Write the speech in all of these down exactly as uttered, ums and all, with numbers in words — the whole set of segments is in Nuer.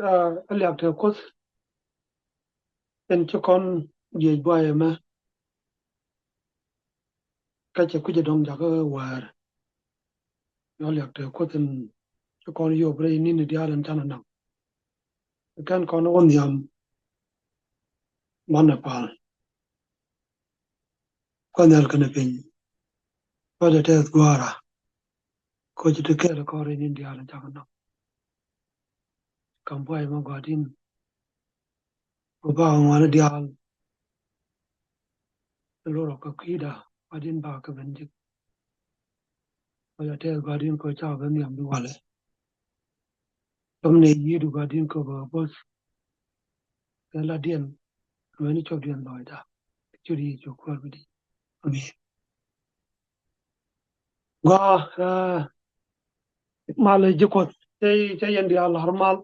Aa, a liak te Kuoth in ci kɔn jiɛc buay ɛmɛ. Kä cɛ kui̱c ɛ dɔ̱ŋ jakä wäär. Yɔ liak te Kuoth in ci kɔn yop rɛy ni̱n diaal in canɛ naŋ. Kɛn kɔn wä nhiam banɛ pal. Kuoth nhial kɛnɛ piny. Kuoth ɛ tɛth gua̱a̱ra. Kuoth ci te kɛɛl kɔn rɛy ni̱n diaal in canɛ naŋ. Kam buay mɛ Gua̱di̱n. Ku ba ŋuani diaal. Lorɔ kɛ kui̱da Gua̱di̱n ba kɛ ben jik. Ku yɔ tɛth Gua̱di̱n kɛ ca ben nhiam bi walɛ. Dɔ̱ŋ ni yiëëdu Gua̱di̱n kɛ bä bo̱th. Kɛ la diɛn. Mɛni cop diɛn lɔcda. Cudi cu kuäär bi di. Amin. Gua, aa, mal ji̱ Kuoth cɛ, cɛ yɛn diaal lar mal.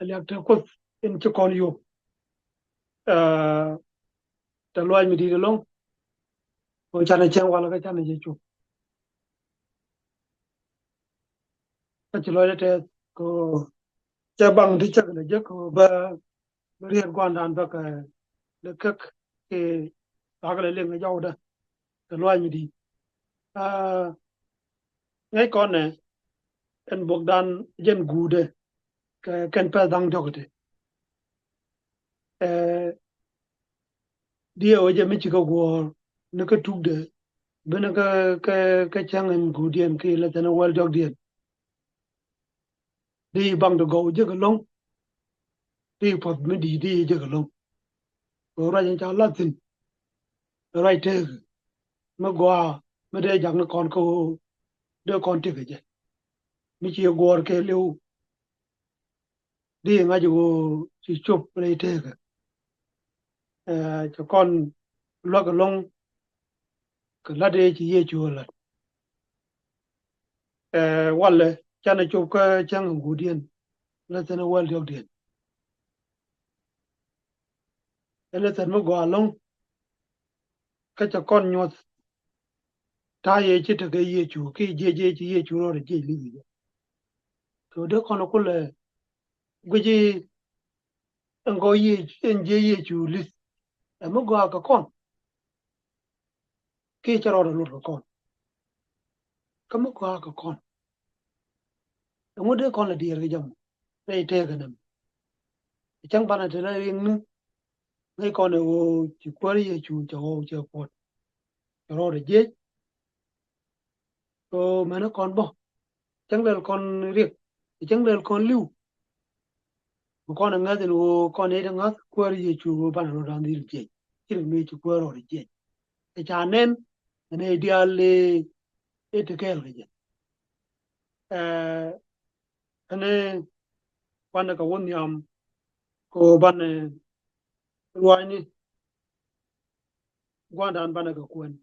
Ɛ liak te Kuoth in ci kɔn yop. Aa, te luac mi di̱i̱t ɛlɔ̱ŋ. Kɛ canɛ cɛŋ walɛ kä canɛ jɛ cop. Kä ci luac tɛth kɛ cɛ baŋ ti cäk lɛ jek kɛ bä bä riet gua̱ndan bä kɛ lɛ käk kɛ bak lɛ liŋ ɛ jɔwdä. Kɛ luac mi di̱i̱t. Aa, ŋäc kɔn nɛ ɛn bokdan jɛn guudɛ kɛ kɛn pɛth da̱ŋ diɔ̱k iti. Ɛ, diɛ wä jɛ mi ci kä guɔ̱ɔ̱r ni kä tukdɛ ben kä, kä, kä cäŋ ɛn guudiɛn ki lɛ thin ɛ wäl diɔ̱kdiɛn. Di baŋ di gɔw jek ɛlɔ̱ŋ. Di puɔth mi di di jek ɛlɔ̱ŋ. Kɛ ruac in ca lath thi̱n. Ruac tëëk mi gɔaa mi dee jak ni kɔn kä ɣöö dee kɔn tëk ɛ jɛ. Mi ci guɔ̱ɔ̱r kɛ liw. Di ŋa̱c ɣöö ci cop rɛy tëëkɛ. Ɛ, cɛ kɔn luäk ɛlɔ̱ŋ kɛ la̱t ëë ci Yecu ɛ la̱t. Ɛ, walɛ canɛ cop kä cäŋ in guudiɛn. Lɛ thin ɛ wäl diɔ̱kdiɛn. Ɛ lɛ thin mi gɔaa ɛlɔ̱ŋ. Kä cɛ kɔn nyuɔth. Ta̱a̱ yɛ ci tekɛ Yecu ki jiɛc yɛ ci Yecu rɔɔdɛ jiɛc li̱th jɛ. Kɛ dee kɔn kulɛ guici ɛn gɔɔ Yecu, ɛn jiɛc Yecu li̱th. Ɛ mi gɔaa kɛ kɔn. Ki cɛ rɔɔdɛ luɔt kɛ kɔn. Kä mi gɔaa kɛ kɔn. Ɛŋu dee kɔn lɛ diɛɛr kɛ jam rɛy tëëkɛ nɛm. Cäŋ banɛ te la riŋni. Ŋäc kɔn ɛ ɣöö ci kuäär Yecu cɛ ɣɔw cɛ puɔt. Cɛ rɔɔdɛ jiɛc. Ɣöö mɛni kɔn bä. Cäŋ lɛl kɔn riɛk. Cäŋ lɛl kɔn li̱w. Bi kɔn ɛ ŋäth ɛn ɣöö kɔn nɛy ti ŋa̱th kuäär Yecu ɣöö banɛ rɔɔdan dhil jiɛc. Ci rik mëë ci kuäär rɔɔdɛ jiɛc. Ɛ ca nɛn ɛn ɛ diaal ëë ti kɛɛl kɛ jɛ. Ɛ, ɛn ɛ banɛ kɛ wä nhiam kɛ ɣöö banɛ ruaacni gua̱ndan banɛ kɛ kuɛn.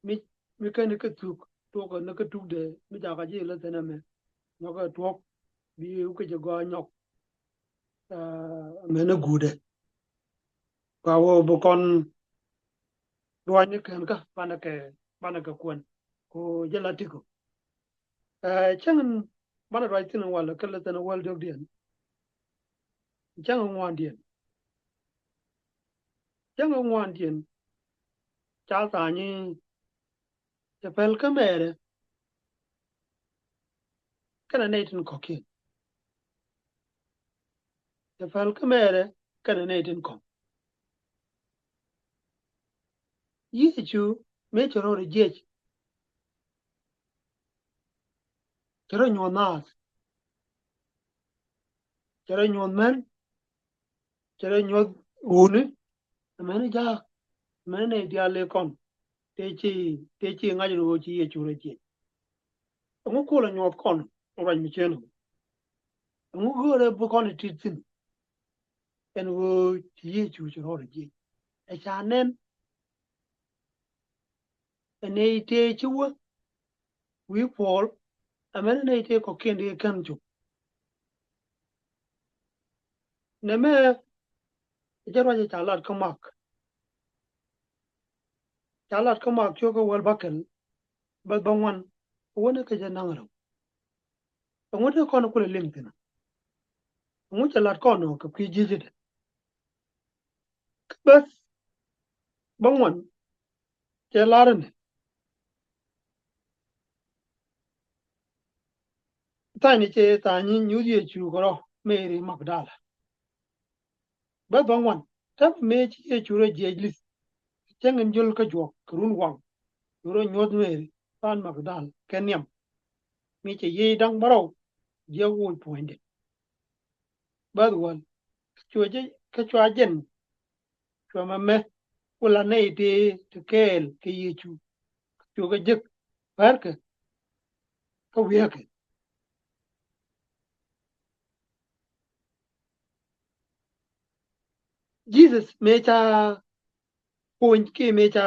Mi, mi kɛn ni kä thuk tuɔk ni kä tukdɛ mi jakä ji̱ lä thin ɛmɛ. Nyɔk ɛ tuɔk bi wä kä jɛ gɔaa nyɔk. Ɛ, mɛn ni guudɛ. Ka wä bi kɔn ruaacni kɛn kä banɛ kɛ, banɛ kɛ kuɛn. Ku jɛ la tikɔ. Ɛ, cäŋ in banɛ ruac thi̱n in walɛ kä lɛ thin in wäl diɔ̱kdiɛn. Cäŋ in ŋuandiɛn. Cäŋ in ŋuandiɛn. Ca tha̱a̱ny i̱ cɛ pɛl kä mɛɛrɛ kɛnɛ nɛy tin kɔ̱kiɛn. Cɛ pɛl kä mɛɛrɛ kɛnɛ nɛy tin kɔ̱ŋ. Yecu mëë cɛ rɔɔdɛ jiɛc. Cɛ rɔ nyuɔ̱th naath. Cɛ rɔ nyuɔ̱th män. Cɛ rɔ nyuɔ̱th wuni. Mɛni jaak. Mɛni nɛy diaal ëë kɔn. Tëë ci, tëë ci ŋa̱c ni ɣöö ci Yecu rɔ jiɛc. Ɛŋu kulɛ nyuɔ̱th kɔn ruac mi cien ɣöö. Ɛŋu go̱o̱rɛ bi kɔn ɛ tit thi̱n. Ɛn ɣöö ci Yecu ci rɔɔdɛ jiɛc. Ɛ ca nɛn. Ɛ nɛy tëë ci wä wi̱i̱ Puɔl. Ɛmɛn ɛ nɛy tëë kɔ̱kiɛn dee kɛn cop. Nɛmɛ ɛ jɛ ruac ɛ ca lat kä Mak. Ca lat kä Mak cio̱k kä wäl bäkɛl bäth bäŋuan. Wäni kä jɛ naŋ rɛw. Ɛŋu dee kɔn kulɛ liŋ thi̱n. Ŋu cɛ lat kɔn ɔ kɛ kui̱ ji̱ ji̱ dɛ. Kä bäth bä ŋuan cɛ lar ni. Tha̱a̱ŋ ni cɛ tha̱a̱ŋ ni nyuth Yecu kɛ rɔ Mary Magdala. Bäth bä ŋuan, täämɛ mëë ci Yecu rɔ jiɛc li̱th, cäŋ in jol kä juɔk kɛ run waŋ, cu rɔ nyuɔ̱th Mary tha̱a̱ŋ Magdala kɛ nhiam, mi cɛ yiëë da̱ŋ bärɔw jiäk woc puɔ̱nydɛ. Bäth wäl, kä cua jɛ, kä cua jɛn, cua mɛmɛ, ku la nɛy tëë te kɛɛl kɛ Yecu, kä cua kɛ jek, päärkɛ kä wi̱i̱kɛ. Jesus mëë ca puɔ̱ny kiɛ mëë ca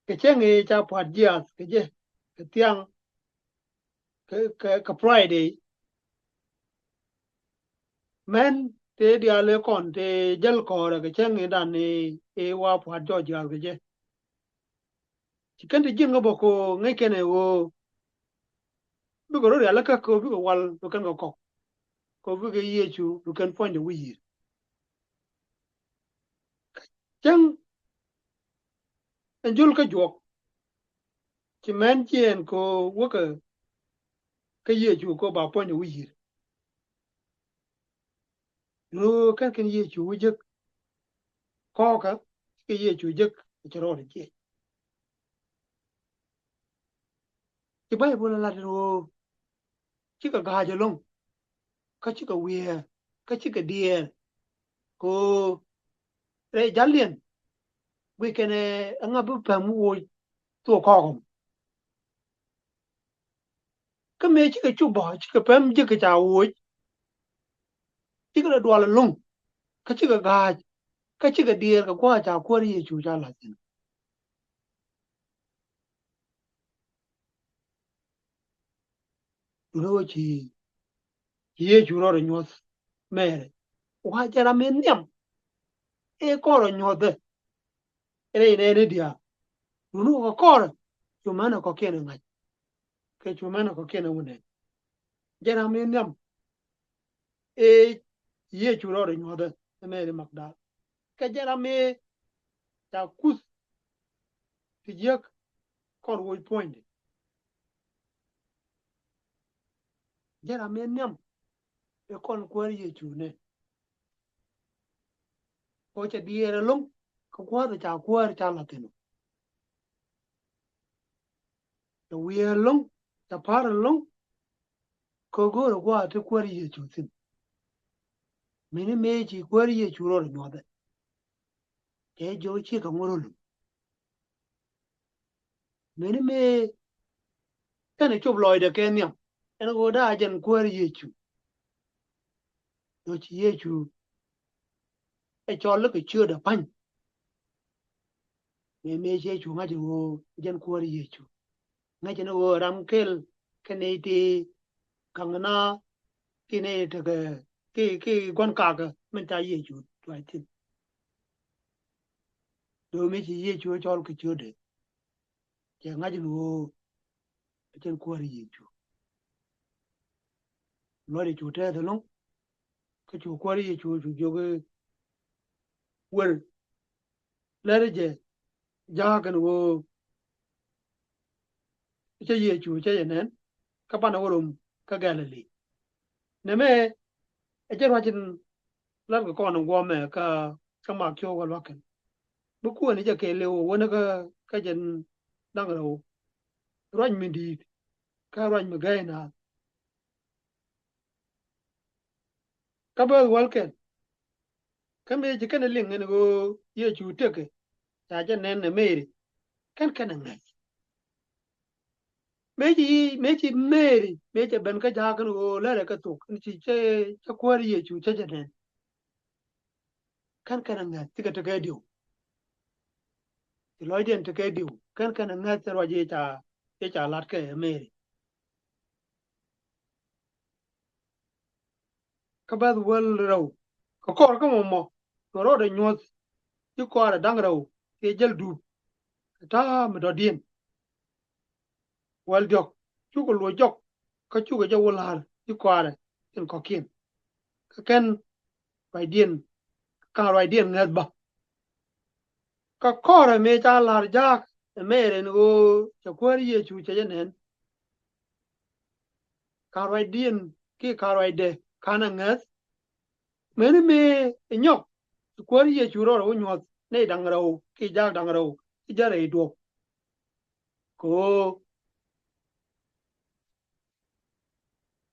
kɛ cäŋ ëë ca pua̱t jiaath kɛ jɛ kɛ thiaŋ kɛ, kɛ, kɛ Friday. Mɛn tëë diaal ëë kɔn tëë jäl kɔɔrɛ kɛ cäŋ ëëdan ëë, ëë wa pua̱t jɔɔc jiaath kɛ jɛ. Ci kɛn ti ji̱n ŋä bä ko ŋäc kɛn ɛ ɣöö bikɛ rɔ rial kä ko bikɛ wal bikɛn kɛ kɔk, ko bikɛ Yecu bikɛn puɔ̱nydɛ wi̱i̱ yi̱i̱r. Cäŋ ɛn jol kä juɔk ci mɛn ciɛɛn ko wäkɛ kä Yecu ko ba puɔ̱nydɛ wi̱i̱ yi̱i̱r. Ɣöö kɛn kɛn Yecu wä jek kɔɔkä, cikɛ Yecu jek cɛ rɔɔdɛ jiɛc. Ci Baibol ɛ lat ɣöö cikɛ ga̱a̱c ɛlɔ̱ŋ, kä cikɛ wiɛɛr, kä cikɛ diɛɛr. Ko rɛy jaliɛn guic kɛn ɛ ŋa bi pɛm woc thok kɔɔkɔm. Kä mëë cikɛ cop bä, cikɛ pɛm jek kɛ ca woc, cikɛ rɔ dual ɛlɔ̱ŋ, kä cikɛ ga̱a̱c, kä cikɛ diɛɛr kɛ gua̱a̱c ca Kuäär Yecu ca la̱th thi̱n. Duundɛ ɣöö ci, ci Yecu rɔɔdɛ nyuɔ̱th Mary. Wa jɛ ram in nhiam ëë kɔn rɔ nyuɔ̱thɛ. Rɛy nɛɛni diaal. Duundɛ ɣöö kɛ kɔrɛ cu mänɛ kɔ̱kiɛn ɛ ŋa̱c, kɛ cu mänɛ kɔ̱kiɛn ɛ wä nɛn. Jɛ ram in nhiam ëë Yecu rɔɔdɛ nyuɔ̱thɛ ɛ Mary Magdala. Kɛ jɛ ram ëë ca kuth ti jiäk kɔn woc puɔ̱nydɛ. Jɛ ram ëë nhiam ëë kɔn Kuäär Yecu nɛn. Kɛ cɛ diɛɛr ɛlɔ̱ŋ kä gua̱a̱th ca Kuäär ca la̱th thi̱n. Cɛ wiɛɛr ɛlɔ̱ŋ, cɛ pa̱r ɛlɔ̱ŋ, kä go̱o̱rɛ gua̱a̱th ti Kuäär Yecu thi̱n. Mëni mëë ci Kuäär Yecu rɔɔdɛ nyuɔ̱thɛ. Cɛ jiök cikɛ ŋot rɔ lum. Mëni mëë kɛnɛ cop lɔcdɛ kɛ nhiam, ɛn ɣöö da̱a̱ jɛn Kuäär Yecu. Ɣöö ci Yecu ɛ cɔl kɛ ciötdɛ pa̱ny. Mëë mëë ci Yecu ŋa̱c ɣöö jɛn Kuäär Yecu. Ŋäcɛ ni ɣöö ram kel kɛ nɛy ti gaŋ na ki nɛy tekɛ ki, ki gua̱n kakä min ca Yecu tuac thi̱n. Do̱mi ci Yecu cɔl kɛ ciötdɛ. Cɛ ŋa̱c ni ɣöö ɛ cɛn Kuäär Yecu. Luɔcɛ cu tɛth ɛlɔ̱ŋ. Kä cu Kuäär Yecu cu jiök i̱ wer lɛr jɛ ja̱a̱k ɛn ɣöö cä Yecu cä jɛ nɛn kä banɛ wä rom kä Galili. Nɛmɛ ɛ jɛ ruac in la̱t kɛ kɔn in guɔmɛ kä, kä Mak cio̱o̱k kä lua̱k kɛn. Bi kuäär ni jɛ kɛɛliw wä ni kä, kä jɛn da̱ŋ rɛw. Ruac mi di̱i̱t kä ruac mi gäi naath. Kä bäth wäl kɛn. Kä mëë ci kɛn ɛ liŋ ɛn ɣöö Yecu tekɛ ca jɛ nɛn ɛ Mary. Kɛn kɛn ɛ ŋäc. Mëë ci, mëë ci Mary mëë cɛ ben kä ja̱a̱k ɛn ɣöö lärɛ kɛ thok ɛn ci cɛ, cɛ Kuäär Yecu cɛ jɛ nɛn. Kɛn kɛn ɛ ŋäth cikɛ tekɛ diw. Ci lɔcdiɛn tekɛ diw kɛn kɛn ɛ ŋäth ruac i̱ ca, i̱ ca la̱t kɛ Mary. Kä bäth wäl rɛw kɛ kɔr kä mɔmɔ kɛ rɔɔdɛ nyuɔ̱th ci kɔaarɛ da̱ŋ rɛw kiɛ jäl dup. Kɛ ta̱a̱ mi dɔ̱diɛn. Wäl diɔ̱k cukɛ luɔc jɔk kä cukɛ jɛ wä la̱r. ji̱ kɔaarɛ tin kɔ̱kiɛn. Kä kɛn ruacdiɛn, ka̱n ruacdiɛn ŋäth bä. Kä kɔrɛ mëë ca la̱r jaak ɛ mëë rɛn ɣöö cɛ Kuäär Yecu cɛ jɛ nɛn. Ka̱n ruacdiɛn kiɛ ka̱n ruacdɛ ka̱n ɛ ŋäth. Mëni mëë ɛ nyɔk ci Kuäär Yecu rɔɔdɛ wä nyuɔ̱th nɛy da̱ŋ rɛw kiɛ jaak da̱ŋ rɛw ci jɛ rɛy duɔ̱p. Kɛ ɣöö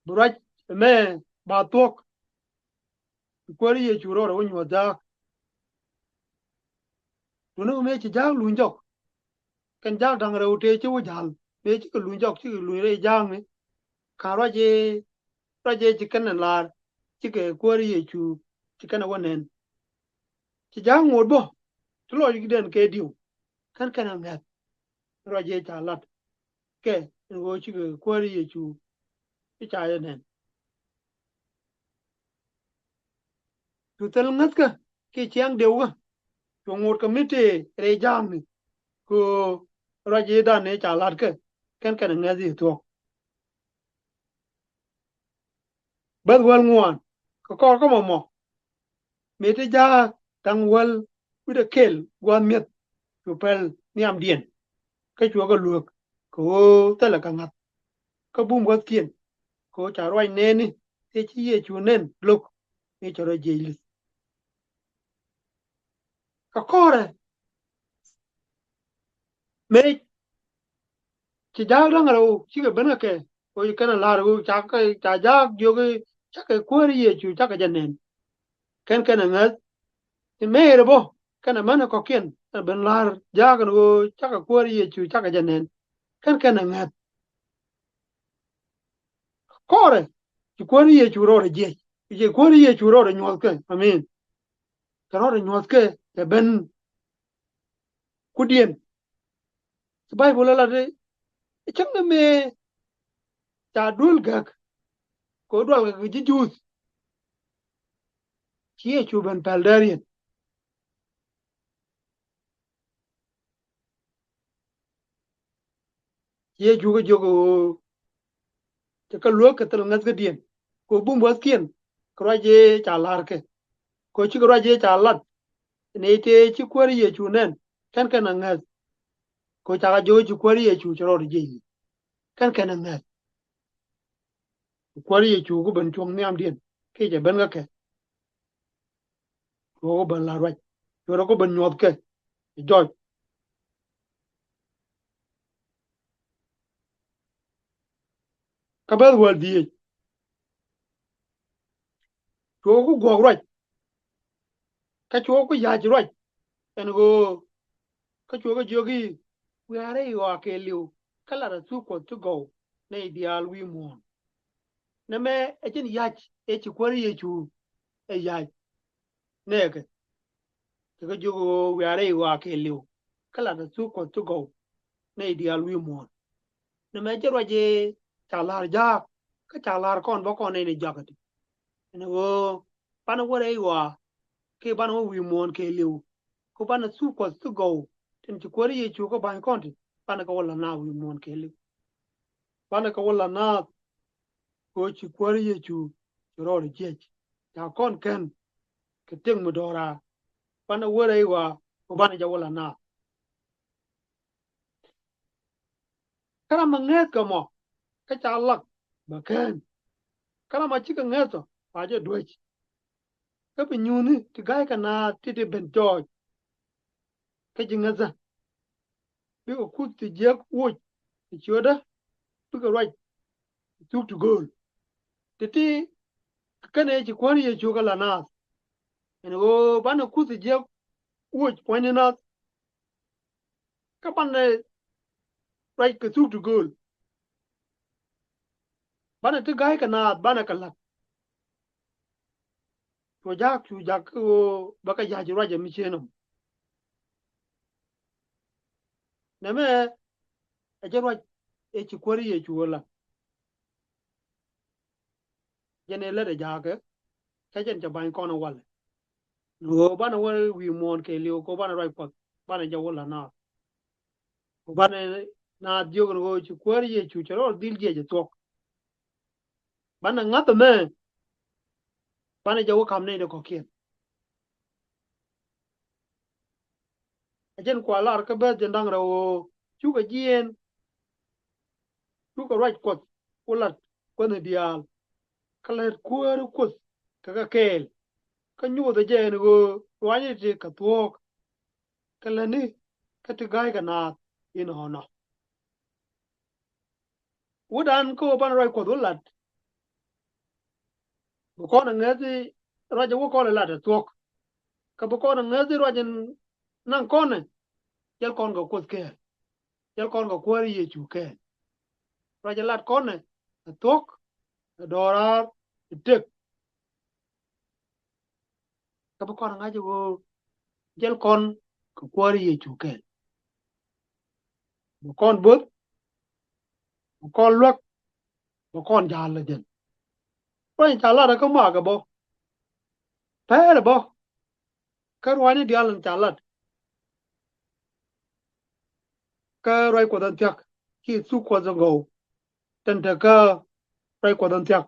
bi ruac ɛmɛ ba thuɔ̱k. Ci Kuäär Yecu rɔɔdɛ wä nyuɔ̱th jaak. Duundɛ mëë ci jaak luny jɔk. Kɛn jaak da̱ŋ rɛw tëë ci wä ja̱l mëë cikɛ luny jɔk, cikɛ luny rɛy jaakni. Ka̱n ruac ëë, ruac ëë ci kɛn ɛ la̱r, cikɛ Kuäär Yecu ci kɛn ɛ wä nɛn. Ci jaak ŋot bä ti lɔckiɛn kɛ diw. Kɛn kɛn ɛ ŋäth. Ruac ëë ca lat kɛ ɛn ɣöö cikɛ Kuäär Yecu ci ca jɛ nɛn. Cu thil ŋäthkä kiɛ ciaŋ dewkä, cu ŋot kɛ mi tëë rɛy jaakni. Kɛ ɣöö ruac ëëdan ëë ca la̱tkɛ kɛn kɛn ɛ ŋäth i̱ thuɔ̱k. Bäth wäl ŋuan, kɛ kɔr kä mɔmɔ. Mëë ti jaak da̱ŋ wäl wi̱cdɛ kɛl gua̱a̱th mi̱eth, cu pɛl nhiamdiɛn. Kä cuɛ kɛ luäk kɛ ɣöö thilɛ kɛ ŋa̱th. Kä bum gua̱thkiɛn kɛ ɣöö ca ruac nɛɛni tëë ci Yecu nɛn lo̱k mëë cɛ rɔ jiɛc li̱th. Kɛ kɔrɛ mëë ci jaak da̱ŋ rɛw cikɛ ben kɛ kɛ, kɛ ɣöö ci kɛn ɛ la̱r ɣöö ca kɛ, ca jaak jiök i̱ cakɛ Kuäär Yecu cakɛ jɛ nɛn. Kɛn kɛn ɛ ŋäth. Ci mëë rɛ bä kɛn ɛ män ɛ kɔ̱kiɛn ɛ ben la̱r jaak ɛn ɣöö cakɛ Kuäär Yecu cakɛ jɛ nɛn. Kɛn kɛn ɛ ŋäth. Kɔrɛ ci Kuäär Yecu rɔɔdɛ jiɛc, ci Kuäär Yecu rɔɔdɛ nyuɔ̱thkɛ. Amin. Kɛ rɔɔdɛ nyuɔ̱thkɛ kɛ ben kudiɛn. Ci Bayböl ɛ lat i̱ cäŋ ni mëë ca duel gäk kɛ ɣöö dualkɛ kɛ ji̱ Juudh. Ci Yecu ben pɛl dääriɛn. Ci Yecu kɛ jiök ɣöö cɛ kɛ luäk kɛ thil ŋäthkädiɛn kɛ ɣöö bum gua̱thkiɛn kɛ ruac ëë ca la̱rkɛ. Kɛ ɣöö cikɛ ruac ëë ca lat nɛy tëë ci Kuäär Yecu nɛn kɛn kɛn ɛ ŋäth. Kɛ ɣöö cakɛ jiök ci Kuäär Yecu cɛ rɔɔdɛ jiɛc li̱th. Kɛn kɛn ɛ ŋäth. Kuäär Yecu ku ben cuɔ̱ŋ nhiamdiɛn kiɛ cɛ ben kä kɛ. Cuɛ ku ben la̱r ruac. Cuɛ ku ben nyuɔ̱thkɛ. Jɔc. Kä bäth wäl dhieec. Cuɛ ku guɔ̱k ruac. Kä cuɛ ku ya̱c ruac. Ɛn ɣöö kä cuɛ kɛ jiök i̱ wiaa rɛy ɣɔaa kɛɛliw kä lat a thuk Kuɔth ti gɔw nɛy diaal wi̱i̱ muɔ̱ɔ̱n. Nɛmɛ ɛ jɛn ya̱c ëë ci Kuäär Yecu ɛ ya̱c nɛɛkɛ. Cɛ kɛ jiök ɣöö wiaa rɛy ɣɔaa kɛɛliw kä lat a thuk Kuɔth ti gɔw nɛy diaal wi̱i̱ muɔ̱ɔ̱n. Nɛmɛ jɛn ruac ëë ca la̱r jaak kä ca la̱r kɔn bä kɔn nɛy ni jakä ti. Ɛn ɣöö banɛ wä rɛy ɣɔaa kiɛ banɛ wä wi̱i̱ muɔ̱ɔ̱n kɛɛliw. Ku banɛ thuk Kuɔth ti gɔw tin ci Kuäär Yecu kä ba̱ny kɔn ti banɛ kɛ wä la̱t naath wi̱i̱ muɔ̱ɔ̱n kɛɛliw. Banɛ kɛ wä la̱t naath kɛ ɣöö ci Kuäär Yecu ci rɔɔdɛ jiɛc. Ca kɔn kɛn kɛ tëk mi dɔ̱ra. Banɛ wä rɛy ɣɔaa ku banɛ jɛ wä la̱t naath. Kä ram mi ŋäthkɛ mɔ kä ca lak bɛ kään. Kä ram mi cikɛ ŋäth ɔ ba jɛ duäc. Kä bi nyuuthni ti ga̱ykɛ naath ti ti ben jɔɔc kä ji̱ ŋäthä. Bikɛ kuth ti jiäk woc ti ciötdä bikɛ ruac ti thuk ti gööl. Ti̱ti̱ kɛnɛ ci Kuäär Yecu kɛ la̱t naath. Ɛn ɣöö banɛ kuth ti jiäk woc puɔ̱nyni nath. Kä banɛ ruac kɛ thuk ti gööl. Banɛ ti ga̱ykɛ naath banɛ kɛ la̱t. Cu jaak cu jaak kä ɣöö bɛ kɛ ya̱c ruacɛ mi cieen ɔ. Nɛmɛ ɛ jɛn ruac ëë ci Kuäär Yecu ɛ la̱t. Jɛn ëë lätdɛ jaakɛ kä jɛn cɛ ba̱ny kɔn ɛ walɛ. Ni ɣöö banɛ wä wi̱i̱ muɔ̱ɔ̱n kɛɛliw kɛ ɣöö banɛ ruac Kuɔth banɛ jɛ wä la̱t naath. Kɛ ɣöö banɛ naath jiök ni ɣöö ci Kuäär Yecu cɛ rɔɔdɛ dhil jiɛc ɛ thuɔ̱k. Banɛ ŋa̱th ɛmɛ, banɛ jɛ wä ka̱m nɛy ti kɔ̱kiɛn. Ɛ jɛn kua lar kä beth jiɛn da̱ŋ rɛw ɣöö cukɛ jiɛɛn, cukɛ ruac Kuɔth ku lat kuäthni diaal, kä lät kuääri Kuoth kɛ kɛ kɛɛl, kä nyothɛ jɛ ɛn ɣöö ruaacni ti kɛ thuɔ̱ɔ̱k, kɛ lätni kä ti ga̱ykɛ naath inɔnɔ. Wutdan kä ɣöö banɛ ruac Kuɔth wä lat, bi kɔn ɛ ŋäthi ruac ɛ wä kɔn ɛ lat ɛ thuɔ̱k. Kä bi kɔn ɛ ŋäthi ruac in naŋ kɔn ɛ, jäl kɔn kɛ Kuoth kɛɛl, jäl kɔn kɛ Kuäär Yecu kɛɛl. Ruac ɛ lat kɔn ɛ, ɛ thuɔ̱k, ɛ dɔɔraar, ɛ tëk. Kä bi kɔn ɛ ŋa̱c ɣöö jäl kɔn kɛ Kuäär Yecu kɛɛl. Bi kɔn bo̱th, bi kɔn luäk, bi kɔn ja̱a̱l ɛ jɛn. Ruac in ca lat ɛ kä makɛ bä, pɛɛrɛ bä, kä ruaacni diaal in ca lat. Kä ruac Kuɔth in thia̱k, ci thuk Kuɔth in gɔw tin te kä ruac Kuɔth in thia̱k.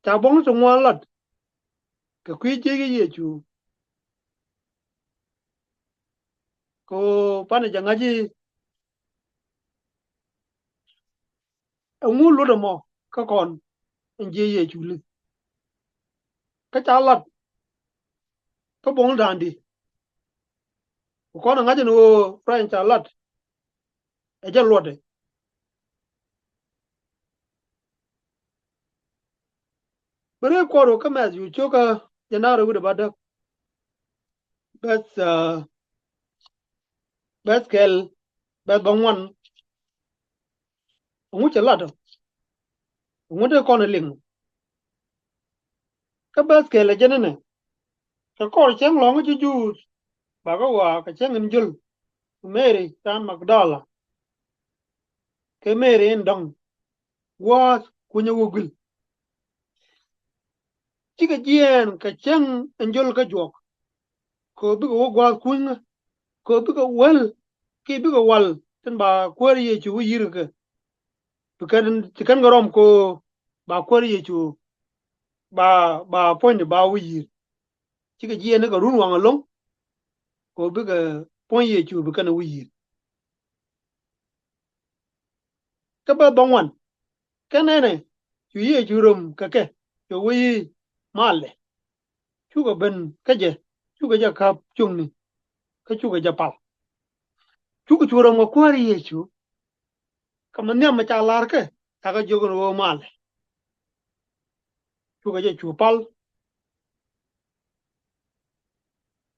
Ca buɔ̱ŋni ti ŋuan lat kɛ kui̱ jiec kä Yecu. Kɛ ɣöö banɛ jɛ ŋa̱c i̱ ɛŋu luɔt ɛmɔ kä kɔn in jiec Yecu li̱th. Kä ca lat kä buɔ̱ŋni da̱a̱n di, kɛ kɔn ɛ ŋa̱c ɛn ɣöö ruac in ca lat ɛ jɛ luɔtdɛ. Bi rɛy Kuɔth wä kä Mɛthiw cio̱kä jiɛn da̱ŋ rɛw wi̱cdɛ bädäk. Beth, ah, beth kɛl, beth bäŋuan. Ɛŋu cɛ lat ɔ? Ɛŋu dee kɔn ɛ liŋ? Kä beth kɛl ɛ jɛn ɛnɛ, kɛ kɔr cäŋ lɔ̱ŋ ci Juudh, bakɛ ɣɔaa kɛ cäŋ in jöl, Mary can Magdala, kɛ Mary in dɔ̱ŋ gua̱a̱th kunyä wä guil. Cikɛ jiɛɛn kɛ cäŋ in jöl kä juɔk, kɛ ɣöö bikɛ wä gua̱a̱th kunyä, kɛ ɣöö bikɛ wäl, kiɛ bikɛ wal tin ba Kuäär Yecu wä yi̱r kɛ. Bi kɛn, ci kɛn kɛ rɔm kɛ ɣöö ba Kuäär Yecu, ba, ba puɔ̱nyni ba wä yi̱r. Cikɛ jiɛɛn ni kɛ run waŋ ɛlɔ̱ŋ, kɛ ɣöö bikɛ puɔ̱ny Yecu bi kɛn wä yi̱r. Kä beth bäŋuan, kɛ nɛnɛ cu Yecu röm kɛ kɛ, cu wee i̱ malɛ. Cukɛ ben kä jɛ, cukɛ jɛ käp cuŋni, kä cukɛ jɛ pal. Cukɛ cu röm kɛ Kuäär Yecu, kä mi nhiam mi ca la̱r kɛ, cakɛ jiök ɛn ɣöö malɛ. Cukɛ jɛ cu pal,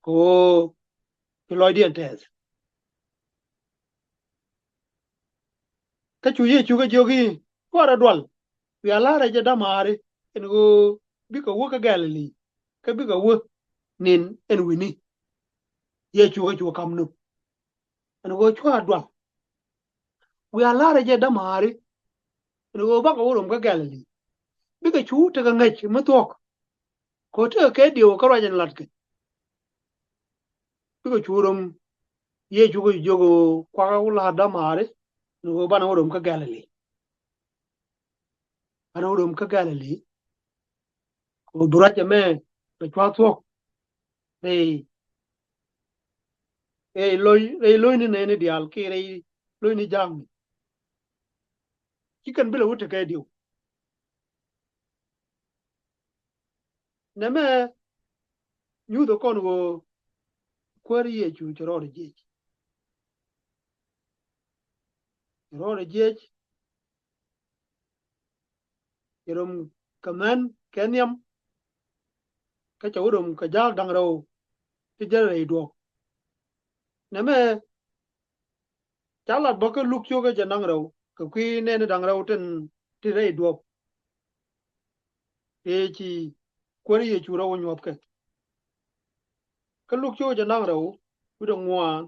kɛ ɣöö ci lɔcdiɛn tɛth. Kä cu Yecu kɛ jiök i̱, cuarɛ dual, wiaa la̱rɛ jɛ dämaari ɛn ɣöö bikɛ wä kä Galili, kä bikɛ wä ni̱n ɛn wi̱ni. Yecu kɛ cu ka̱m nöp ɛn ɣöö cuarɛ dual, wiaa la̱rɛ jɛ dämaari ɛn ɣöö bakɛ wä röm kä Galili. Bikɛ cu tekɛ ŋäc mi thuɔ̱k, kɛ ɣöö tekɛ kɛ diëw kä ruac ɛn latkɛ. Bikɛ cu röm, Yecu kɛ jiök ɣöö, kuakɛ wä la̱r dämaari ɛn ɣöö banɛ wä röm kä Galili. Banɛ wä röm kä Galili, kɛ ɣöö bi ruac ɛmɛ bɛ cua̱ thuɔ̱k rɛy, rɛy lo̱c, rɛy lo̱cni nɛɛni diaal kiɛ rɛy lo̱cni ja̱a̱kni. Ci kɛn bi lɛ wä tekɛ diëw. Nɛmɛ nyuthɛ kɔn ɣöö Kuäär Yecu cɛ rɔɔdɛ jiɛc. Cɛ rɔɔdɛ jiɛc. Cɛ röm kɛ män kɛ nhiam. Kä cɛ wä röm kɛ ja̱a̱k da̱ŋ rɛw ti jäl rɛy duɔ̱ɔ̱k. Nɛmɛ ca lat bä kä Luk cio̱kä jɛ da̱ŋ rɛw kɛ kui̱ nɛɛni da̱ŋ rɛw tin ti rɛy duɔ̱ɔ̱p. Tëë ci Kuäär Yecu rɛw wä nyuɔ̱thkɛ. Kä Luk cio̱kä jɛ da̱ŋ rɛw wi̱cdɛ ŋuan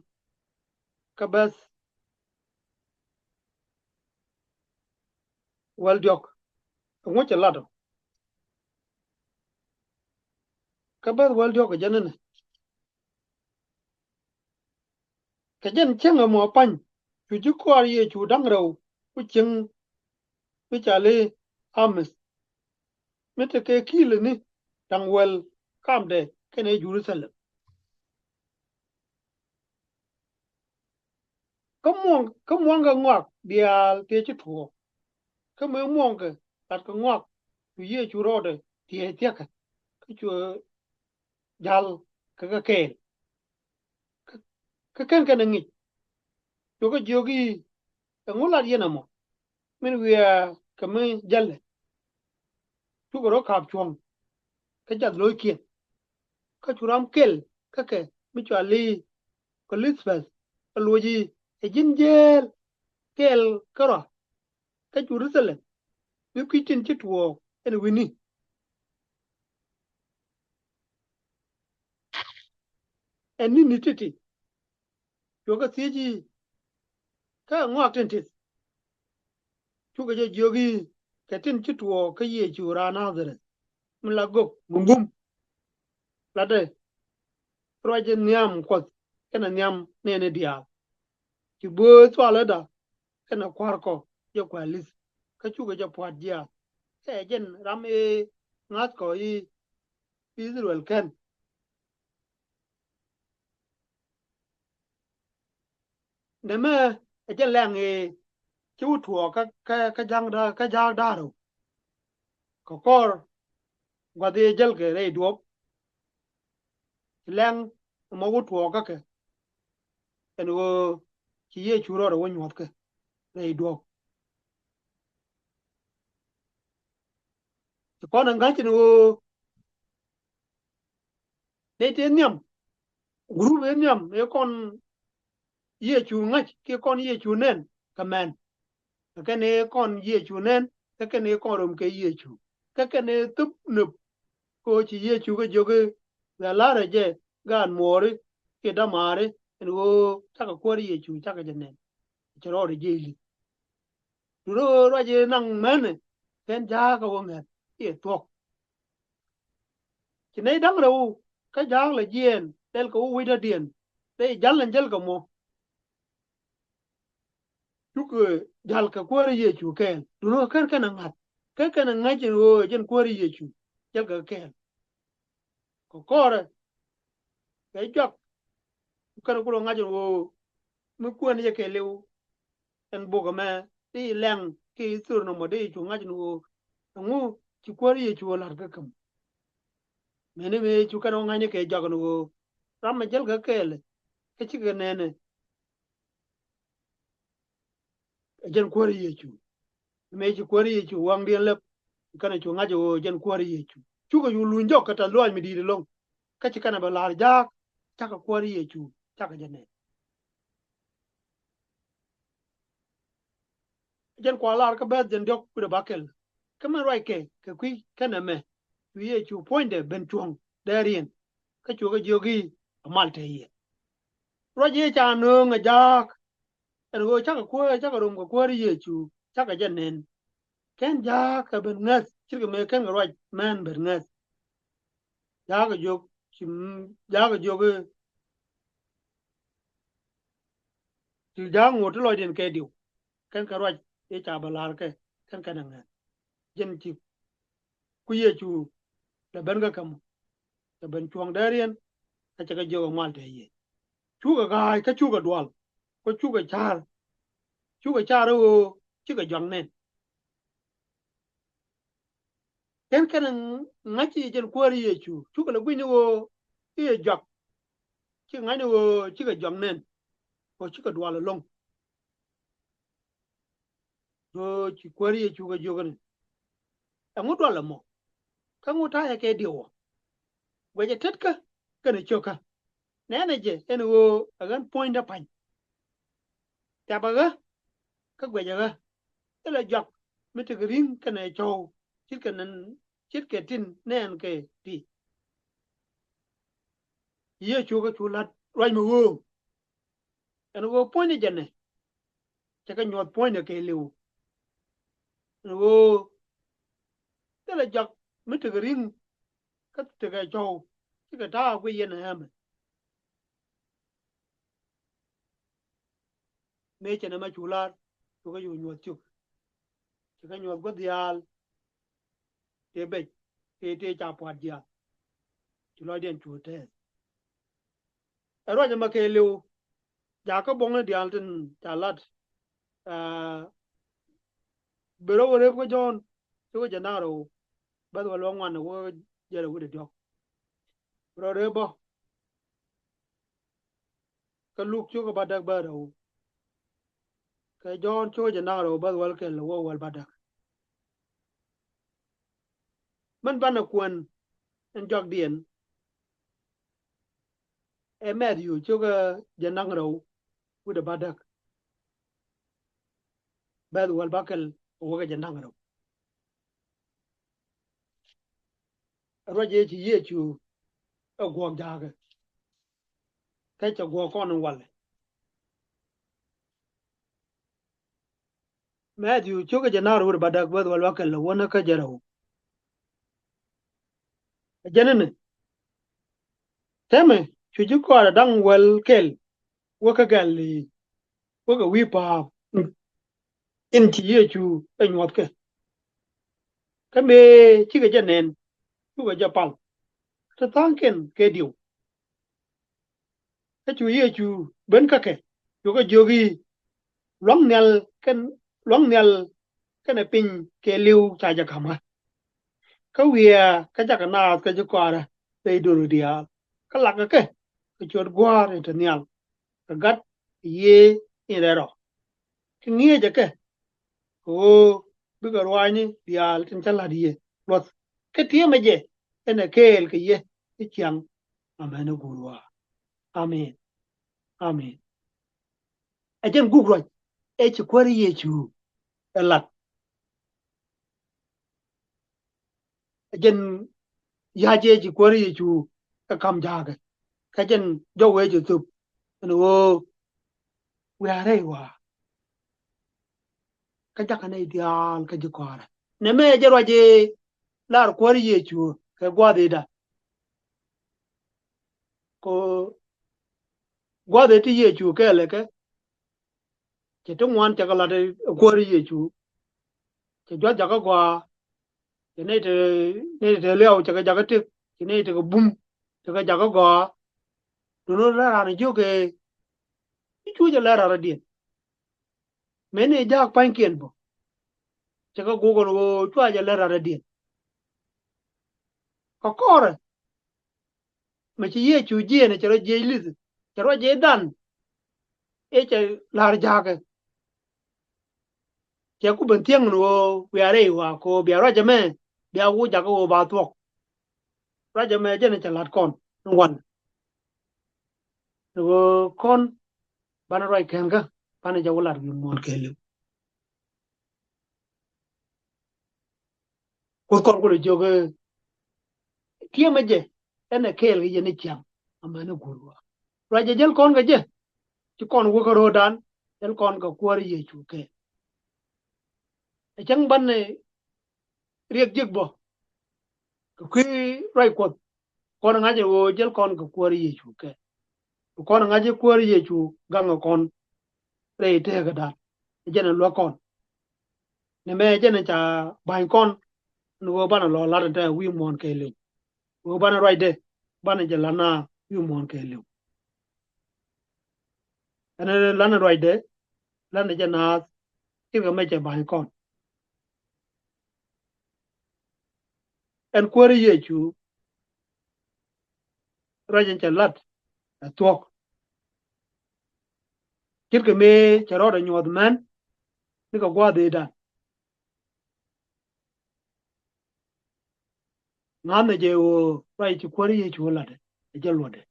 kä beth wäl diɔ̱k. Ɛŋu cɛ lat ɔ? Kä beth wäl diɔ̱k kɛ jɛn inɛ. Kɛ jɛn cäŋ ɛmɔ pany, cu ji̱ kɔaar Yecu da̱ŋ rɛw ku cieŋ mi ca li Amɛth, mi tekɛ ki̱i̱lɛ ni da̱ŋ wäl kamdɛ kɛnɛ Jɛ-ru-tha-lɛm. Kä muɔ̱ŋ, kä muɔ̱ŋkɛ ŋɔak diaal tëë ci tuɔɔk. Kä mëë muɔ̱ŋkɛ latkɛ ŋɔak, cu Yecu rɔɔdɛ tiɛɛc thia̱kɛ, kä cuɛ ja̱l kɛ kɛ kɛɛl. Kä, kä /ken kɛn ɛ ŋi̱c. Cuɛ kɛ jiök i̱, Ɛŋu lat yɛn ɛmɔ? Min wiaa kɛ mi jälɛ. Cukɛ rɔ ka̱p cuɔ̱ŋ kä jath lo̱ckiɛn. Kä cu ram kɛl kä kɛ mi cɔal i̱ Ɛ-li-tha-bɛth, ɛ luɔc i̱, Ɛ ji̱n jäl kɛɛl kärɔa kä Jɛ-ru-tha-lɛm, mi kui̱ tin ci tuɔɔk ɛn wi̱ni? Ɛn ni̱ni ti̱ti̱. Cuɛ kɛ thiec i̱, Kä ŋɔak tin tith? Cukɛ jɛ jiök i̱, Kɛ tin ci tuɔɔk kä Yecu raan Na-dha-rɛth, mi la gök mi gum. Latdɛ ruac in nhiam Kuɔth kɛnɛ nhiam nɛɛni diaal. Ci bööth cɔaläda kɛnɛ kua̱r kɔ jɛ kua̱r li̱th, kä cukɛ jɛ pua̱t jiaath. Kɛ jɛn ram ëë ŋa̱thkɔ i̱ I-thɛ-rɛl kɛn. Nɛmɛ ɛ jɛn lɛŋ i̱ ci wä tuɔɔk kä, kä, kä ja̱a̱k da̱ŋ, kä ja̱a̱k da̱ŋ rɛw. Kɛ kɔr gua̱th i̱ jäl kɛ rɛy duɔ̱ɔ̱p. Ci lɛŋ ɛmɔ wä tuɔɔk kä kɛ, ɛn ɣöö ci Yecu rɔɔdɛ wä nyuɔ̱thkɛ rɛy duɔ̱ɔ̱p. Ci kɔn ɛ ŋa̱c ɛn ɣöö nɛy tëë nhiam, gurup ëë nhiam ëë kɔn Yecu ŋa̱c kiɛ kɔn Yecu nɛn kɛ mɛn. Kä kɛn ëë kɔn Yecu nɛn, kä kɛn ëë kɔn röm kɛ Yecu. Kä kɛn ëë thöp nöp kɛ ɣöö ci Yecu kɛ jiök i̱, Bɛ la̱rä jɛ gaat muɔɔri kiɛ dämaari ɛn ɣöö cakɛ Kuäär Yecu cakɛ jɛ nɛn. Cɛ rɔɔdɛ jiɛc li̱th. Duundɛ ɣöö ruac i̱ naŋ mänɛ, kɛn ja̱a̱k ɛ wä ŋäth i̱ ɛ thuɔ̱k. Ci nɛy da̱ŋ rɛw kä ja̱a̱k lɛ jiɛɛn, lɛl kɛ wä wecdädiɛn, rɛy jäl ɛn jäl kɛ mɔ. Cukɛ jäl kɛ Kuäär Yecu kɛɛl. Duundɛ ɣöö /ken kɛn ɛ ŋa̱th, /ken kɛn ɛ ŋa̱c ɛn ɣöö ɛ jɛn Kuäär Yecu jäl kɛ kɛɛl. Kɛ kɔrɛ, kɛ jɔak, ku kɛn ku rɔ ŋa̱c ɛn ɣöö mi kuɛn jɛ kɛɛliw ɛn bok ɛmɛ, di lɛŋ kɛ i̱ thör nɔmɔ di cu ŋa̱c ɛn ɣöö ɛŋu ci Kuäär Yecu ɛ la̱r kä kä mɔ. Mëni mëë cu kɛn ɣöö ŋa̱cni kɛ jɔak ɛn ɣöö ram ɛ jäl kɛ kɛɛl kä cikɛ nɛnɛ ɛ jɛn Kuäär Yecu. Mëë ci Kuäär Yecu waŋdiɛn lɛp, kɛnɛ cu ŋa̱c ɣöö jɛn Kuäär Yecu. Cukɛ cu luny jɔk kɛ tɛ̈th lɔaac mi di̱i̱t ɛlɔ̱ŋ. Kä ci kɛnɛ bɛ la̱r ja̱a̱k, cakɛ Kuäär Yecu cakɛ jɛ nɛn. Jɛn kua lar kä bɛ̈th jɛn diɔ̱k kui̱dɛ bäkɛl. Kä mɛn ruac kɛ kɛ kui̱ kɛnɛ mɛ, cu Yecu puɔ̱nydɛ ben cuɔ̱ŋ dɛɛriɛn, kä cukɛ jiök i̱, Ɛ mal te yɛ. Ruac i̱ ca nööŋ ɛ ja̱a̱k ɛn ɣöö cakɛ Kuäär, cakɛ röm kɛ Kuäär Yecu cakɛ jɛ nɛn. /Ken ja̱a̱k ɛ ben ŋäth ce̱tkɛ mëë /ken kɛ ruac män ben ŋäth. Ja̱a̱k ɛ jiök, ci, ja̱a̱k ɛ jiök i̱, ci ja̱a̱k ŋot ti lɔcdiɛn kɛ diw. /Ken kɛ ruac i̱ ca bɛ la̱r kɛ, /ken kɛn ɛ ŋäth. Jɛn ci ku Yecu lɛ ben kä kä mɔ. Cɛ ben cuɔ̱ŋ dɛɛriɛn, kä cɛ kɛ jiök ɛ mal te yɛ. Cukɛ ga̱a̱c kä cukɛ dual, kä cukɛ ca̱r. Cukɛ ca̱r ɣöö cikɛ jɔak nɛn. /Ken kɛn ŋa̱c i̱ jɛn Kuäär Yecu, cukɛ lɛ gui̱cni ɣöö i̱ ɛ jɔak. Cikɛ ŋa̱cni ɣöö cikɛ jɔak nɛn, ɣöö cikɛ dual ɛlɔ̱ŋ. Ɣöö ci Kuäär Yecu kɛ jiök ɛn, Ɛŋu dual ɛmɔ? Kä ŋu ta̱a̱cɛ kɛ diw ɔ? Guɛcɛ tetkä kɛnɛ cio̱kä. Nɛnɛ jɛ ɛn ɣöö ɛ ɣän puɔ̱nydä pa̱ny. Thiapɛ ɣä kä guɛcɛ ɣä. Thilɛ jɔak mi tekɛ ri̱ŋ kɛnɛ cɔw ce̱tkɛ nɛn, ce̱tkɛ tin nɛɛn kɛ ti. Yecu kɛ cu la̱t ruac mi ɣöö ɛn ɣöö puɔ̱nydä jɛnɛ cɛ kɛ nyuɔ̱th puɔ̱nydä kɛɛliw. Ɛn ɣöö thilɛ jɔak mi tekɛ ri̱ŋ kä tekɛ cɔw ce̱tkɛ ta̱a̱ guic yɛn ɛ ɛmɛ. Mëë cɛ nɛmɛ cu lar, cu kɛ cu nyuɔ̱th cuk. Cɛ kɛ nyuɔ̱th gua̱th diaal. tëë bec, tëë, tëë ca pua̱t jiaath. Ci lɔcdiɛn cu tɛɛth. Ɛ ruac ɛmɛ kɛɛliw, jakä buɔ̱ŋni diaal tin ca lat. Aa, bi rɔ wä rep kä Jɔ̱ɔ̱n, cukɛ jɛ naŋ rɛw, bäth wä luɔ̱ŋ ŋuan wä jɛ rɛw wi̱cdɛ diɔ̱k. Rɔ rep bä kä Luk cukɛ bädäk bä rɛw. Kɛ Jɔ̱ɔ̱n cukɛ jɛ naŋ rɛw bäth wäl kɛl wä wäl bädäk. Min banɛ kuɛn in jɔakdiɛn ɛ Mɛthiu cukɛ jɛ naŋ rɛw wi̱cdɛ bädäk. Bäth wäl bäkɛl wäkɛ jɛ naŋ rɛw. Ruac ëë ci Yecu ɛ guɔ̱ɔ̱k ja̱a̱kɛ, kä cɛ guɔ̱ɔ̱k kɔn in walɛ. Mɛthiu cukɛ jɛ naŋ rɛw wi̱cdɛ bädäk bäth wäl bäkɛl wäni kä jɛ rɛw. Ɛ jɛn ɛnɛ, täämɛ cu ji̱ kɔaarɛ da̱ŋ wäl kɛl wäkɛ Galili, wäkɛ wi̱i̱ pa̱a̱m in ci Yecu ɛ nyuɔ̱thkɛ. Kä mëë cikɛ jɛ nɛn, cukɛ jɛ pal ti tha̱a̱ŋkiɛn kɛ diw. Kä cu Yecu ben kä kɛ, cukɛ jiök i̱, lua̱ŋ nhial kɛn, lua̱ŋ nhial kɛnɛ piny kɛɛliw ca jɛ ka̱m ɣä. Kä wiaa kä jakɛ naath kä ji̱ kɔaarɛ rɛy do̱ri diaal, kä lakä kɛ kɛ ciöt Gua̱a̱r in te nhial, kɛ Gat Yiëë in Rɛl Rɔ. Kä ŋi̱eecɛ kɛ kɛ ɣöö bikɛ ruaacni diaal tin cä la̱t yɛ luɔ̱th. Kä tiɛmɛ jɛ ɛn ɛ kɛɛl kɛ yɛ i̱ ciaŋ. Amen ɛ guur waa. Amen. Amen. Ɛ jɛn guk ruac ëë ci Kuäär Yecu ɛ lat. Ɛ jɛn ya̱c ëë ci Kuäär Yecu ɛ ka̱m ja̱a̱kɛ. Kä jɛn jɔw ëë ci thöp ɛn ɣöö wiaa rɛy waa. Kä jakä nɛy diaal kä ji̱ kɔaarɛ. Nɛmɛ ɛ jɛn ruac ëë lar Kuäär Yecu kɛ gua̱a̱th ëëdan. Kɛ gua̱a̱th ëë ti Yecu kɛɛl ɛ kɛ, cɛ ti ŋuan cɛ kɛ la̱t ɛ Kuäär Yecu. Cɛ jua̱th jakä gɔaa. Cɛ nɛy te, nɛy te liaw cɛ kɛ jakä tëk. Cɛ nɛy te kɛ bum cɛ kɛ jakä gɔaa. Duŋni lɛ raan jiök ëë, i̱ cu jɛ lɛ raan rɔ̱diɛn. Mëë ni ja̱a̱k pa̱nykiɛn bä, cɛ kɛ guk ɛn ɣöö cua jɛ lɛ raan rɔ̱diɛn. Kɛ kɔrɛ, mɛ ci Yecu jiɛɛn cɛ rɔ jiɛc li̱th, cɛ ruac ëëdan ëë cɛ la̱r ja̱a̱kɛ. Cɛ ku ben thiäŋ ni ɣöö wiaa rɛy waa kɛ ɣöö bia ruac ɛmɛ bia wä jakä ɣöö ba thuɔ̱k. Ruac ɛmɛ jɛn cɛ la̱t kɔn ni wan. Ni ɣöö kɔn banɛ ruac kɛn kä banɛ jɛ wä la̱t wi̱i̱ muɔ̱ɔ̱n kɛɛliw. Kuoth kɔn kulɛ jiök ëë, tiɛmɛ jɛ ɛn ɛ kɛɛl kɛ yɛn i̱ ciaŋ. Amen ɛ guur waa. Ruac ɛ jäl kɔn kɛ jɛ, ci kɔn wä kä ro̱o̱dan, jäl kɔn kɛ Kuäär Yecu kɛɛl. Ɛ cäŋ banɛ riɛk jiäk bä kɛ kui̱ ruac Kuɔth. Kɔn ŋa̱c ɛ ɣöö jäl kɔn kɛ Kuäär Yecu kɛɛl. Kɔn ŋa̱c ɛ Kuäär Yecu gaŋ ɛ kɔn rɛy tëkädan. Ɛ jɛn ɛ luäk kɔn. Nɛmɛ ɛ jɛn ɛ ca ba̱ny kɔn ni ɣöö banɛ lɔ la̱t ɛ tɛ wi̱i̱ muɔ̱ɔ̱n kɛɛliw. Ɣöö banɛ ruacdɛ banɛ jɛ la̱t na wi̱i̱ muɔ̱ɔ̱n kɛɛliw. Ɛn ɛ la̱t ni ruacdɛ, la̱t ni jɛ naath, cikɛ mɛ cɛ ba̱ny kɔn. Ɛn Kuäär Yecu ruac in cɛ lat ɛ thuɔ̱k. Ce̱tkɛ mëë cɛ rɔɔdɛ nyuɔ̱th män nikɛ gua̱a̱th ëëdan. Ŋa̱thni jɛ ɣöö ruac ci Kuäär Yecu latdɛ ɛ jɛ luɔtdɛ.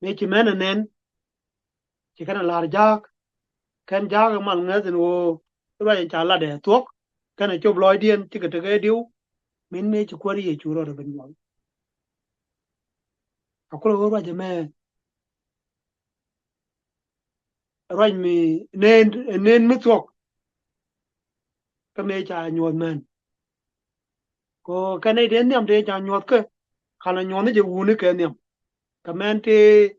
Mëë ci män ɛ nɛn, ci kɛn ɛ la̱r ja̱a̱k, kɛn ja̱a̱k ɛ mal ŋäth in ɣöö ruac in ca latdɛ ɛ thuɔ̱k, kɛn ɛ cop lɔcdiɛn cikɛ tekɛ diw. Min mëë ci Kuäär Yecu rɔɔdɛ ben nyuɔ̱th. A kulɛ ɣöö ruac ɛmɛ ruac mi neen, neen mi thuɔ̱k. Kä mëë ca nyuɔ̱th män. Kɛ ɣöö kɛn nɛy tëë nhiam tëë ca nyuɔ̱th kä, kanɛ nyuɔ̱th ni jɛ wuni kɛ nhiam. Kɛ män tëë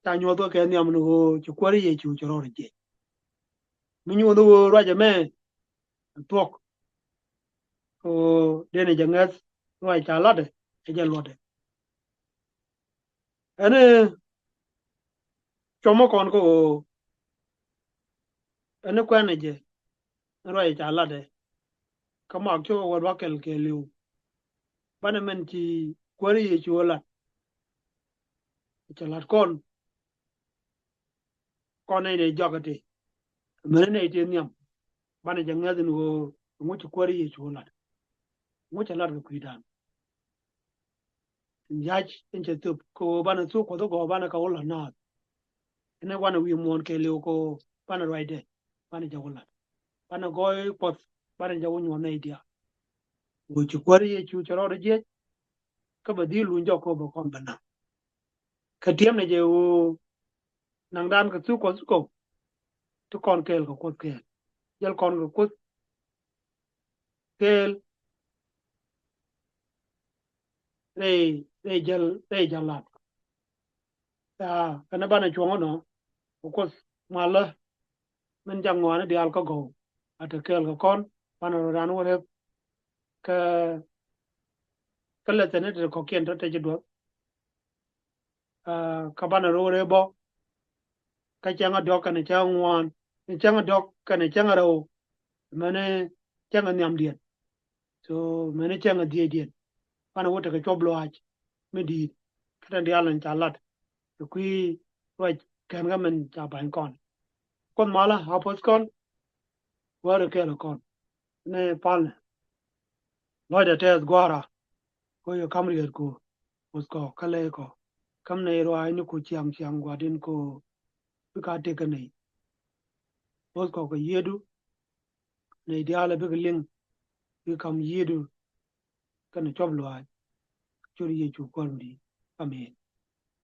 ca nyuɔ̱th kä kɛ nhiam ni ɣöö ci Kuäär Yecu ci rɔɔdɛ jiɛc. Mi nyuɔ̱th ni ɣöö ruac ɛmɛ thuɔ̱k. Ɣöö dee ni jɛ ŋäth ruac ca latdɛ ɛ jɛ luɔtdɛ. Ɛn ɛ cuɔmä kɔn kä ɣöö ɛn ɛ kuɛn ɛ jɛ ruac ca latdɛ. Kä mak cok ɛ wä duak kɛl kɛɛliw. Banɛ mɛn ci Kuäär Yecu ɛ lat. Cɛ lat kɔn kɔn nɛy nɛy jɔk ɛ ti. Mɛn nɛy ti nhiam banɛ jɛ ŋäth in ɣöö ɛŋu ci Kuäär Yecu ɛ lat. Ɛŋu cɛ lat kɛ kui̱dan. Yac in cɛ thöp kɛ ɣöö banɛ thuk Kuɔth ɛ gɔw banɛ kɛ wä la naath. Ɛn ɛ wanɛ wi̱i̱ muɔ̱ɔ̱n kɛɛliw kɛ ɣöö banɛ ruacdɛ banɛ jɛ wä lat. Banɛ gɔɔy Kuɔth banɛ jɛ wä nyuɔ̱th nɛy diaal. Ɣöö ci Kuäär Yecu cɛ rɔɔdɛ jiɛc kä bɛ dhil luny jɔk kɛ ɣöö bɛ kɔn bɛ naŋ. Kɛ tiɛmnɛ jɛ ɣöö naŋdan kɛ thuk Kuɔth thuk kɔw ti kɔn kɛɛl kɛ Kuoth kɛɛl. Jäl kɔn kɛ Kuoth kɛɛl rɛy rɛy jäl rɛy jäl lat. Aa kɛnɛ banɛ cuɔ̱ŋ ɛnɔ kɛ Kuoth malä min jak ŋɔaani diaal kä gɔw a te kɛɛl kɛ kɔn banɛ rɔ ran wä rep. Kä kä lɛ thɛn ni te kɔkiɛn tɔ te ci duɔth. Aa kä banɛ rɔ rep bɔ kä cäŋ a diɔk kɛnɛ cäŋ a ŋuan ni cäŋ a diɔk kɛnɛ cäŋ a rɛw. Mɛni cäŋ a nhiamdiɛn. So mɛni cäŋ a dhiecdiɛn. Banɛ wä tekɛ cuɔp luaac mi di̱i̱t kä tɛn diaal in ca lat. Kɛ kui̱ ruac kɛn kä min ca ba̱ny kɔn. Kuoth malä a puɔth kɔn. Wäärä kɛɛl kɔn ni palnɛ. Lɔcdɛ tɛth gua̱a̱ra. Kɔ yɛ ka̱m riet kɔ puɔth kɔ kä lɛy kɔ. Käm nɛy ruaacni kɔ ciaŋ ciaŋ gua̱din kɔ. Bikɛ a tek kä nɛy puɔth kɔ kɛ yiëëdu. Nɛy diaal a bikɛ liŋ bikɛ ka̱m yiëëdu. Kɛnɛ cuɔp luaac. Cot Yecu Kuäär mi di̱i̱t. Amen.